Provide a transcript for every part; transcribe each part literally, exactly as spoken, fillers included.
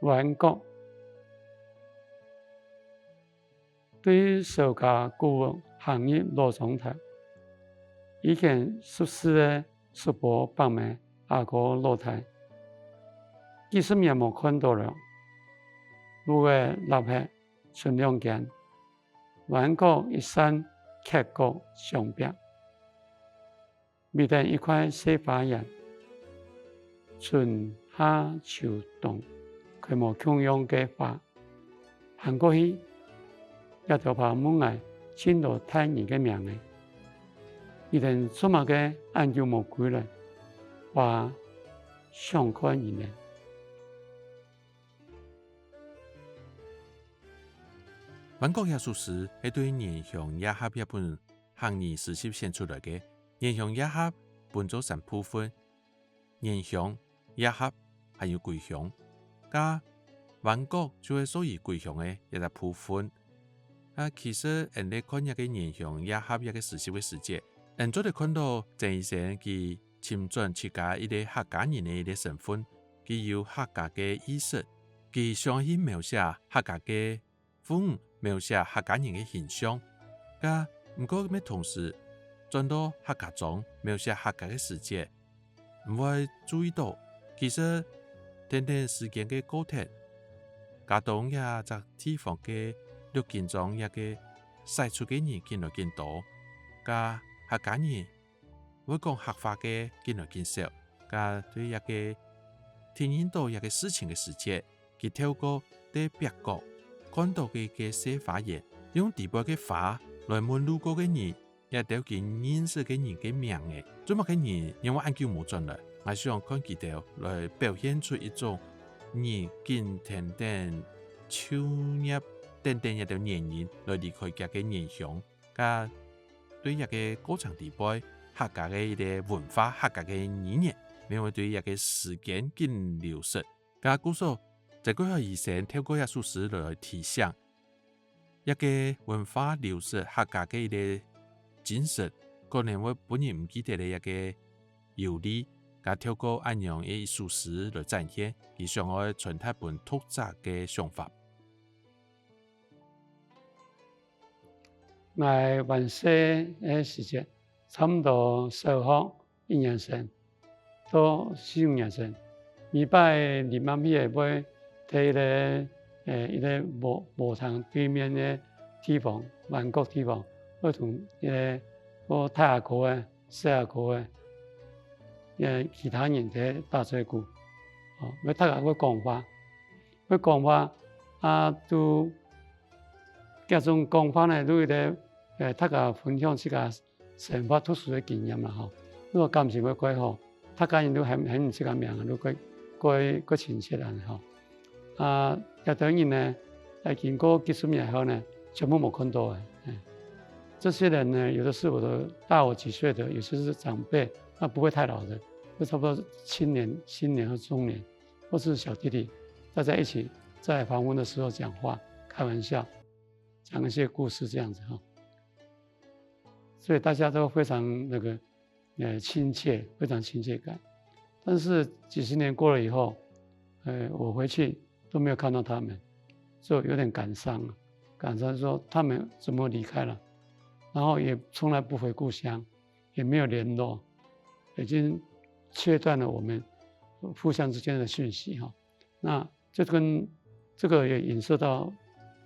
彎角，對小家古屋行入老庄頭，以前熟事个叔婆伯姆阿哥老弟，幾十年無看到了，屋仔立忒賰兩間，彎角一扇缺角牆壁。 圍等一塊細花園，春夏秋冬，開無共樣个花。行過去，這兜花問𠊎盡多大人个名仔。你兜做麼个恁久無歸來？花想看你兜。彎角這首詩係對《原鄉夜合》這本客語詩集選出來个。 《原鄉夜合》分做三部分：原鄉、夜合，還有歸鄉。該彎角就係屬於歸鄉个一隻部分。啊，其實，𫣆來看這个《原鄉夜合》這个詩集个時節，𫣆做得看到曾醫生佢尋轉自家一個客家人个一個身份，佢有客家个意識，佢想去描寫客家个 父母描寫客家人个形象。該毋過乜同時轉到客家庄描寫客家个時節，毋會注意到，其實跈等時間个過程，佳冬這隻地方个綠金莊這个徙出个人緊來緊多，該客家人 會講客話个緊來緊少。該對這個體認到這個事情个時節，佢透過在壁角看到个一個細花園，用底背个花來問路過个人，這兜佢認識个人个名仔。做麼个人仰會恁久無轉來？𠊎想看佢兜來表現出一種人緊跈等就業等等這兜原因來離開佢个原鄉。 該對這個過程底背，客家个一個文化、客家个語言，乜會對這個時間緊流失。該故所，曾貴海醫生透過這首詩來提醒，這個文化流失、客家个一個精神，可能會分人毋記得个一個憂慮。該透過恁樣个一首詩來展現，佢想愛傳達分讀者个想法。 𠊎還細个時節，差毋多小學一年生到四五年生，每擺臨暗夜會在一個，誒，一個禾，禾埕對面个地方，彎角地方，會同一個，哦，大阿哥仔、細阿哥仔，誒，其他人在打嘴鼓，哦，會大家會講話，會講話，啊，都 這種講法呢，就係咧，誒，大家分享自家生活讀書个經驗啦，吼。如果感情會蓋好，大家人都喊，喊自家名，就蓋，蓋，蓋親切啊，吼。啊，這兜人呢，誒，經過幾十年後呢，全部無看到了。誒，這些人呢，有的是我的大我幾歲的，有些是長輩，那不會太老的，就差不多青年、青年和中年，或是小弟弟，大家一起在黃昏的時候講話、開玩笑。 講一些故事這樣子哈。所以大家都非常那個，呃，親切，非常親切感。但是幾十年過了以後，呃，我回去都沒有看到他們，就有點感傷啊，感傷說他們怎麼離開了，然後也從來不回故鄉，也沒有聯絡，已經切斷了我們互相之間的訊息哈。那 就跟這個也影射到，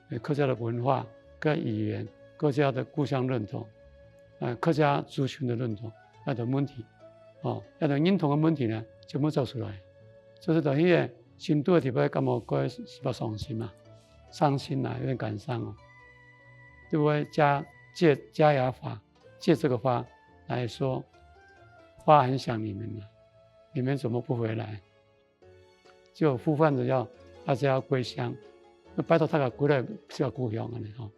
呃，客家的文化、跟語言、客家的故鄉認同，呃，客家族群的認同，那種問題，哦，那種認同的問題呢，全部走出來。就是等於心肚的地方感覺怪是，是不傷心嘛，傷心啊，有點感傷哦。就會加，借，加以花，借這個花來說，花很想你們啊，你們怎麼不回來？ 就呼喚著要大家要歸鄉，要拜託大家歸來自家故鄉恁呢吼。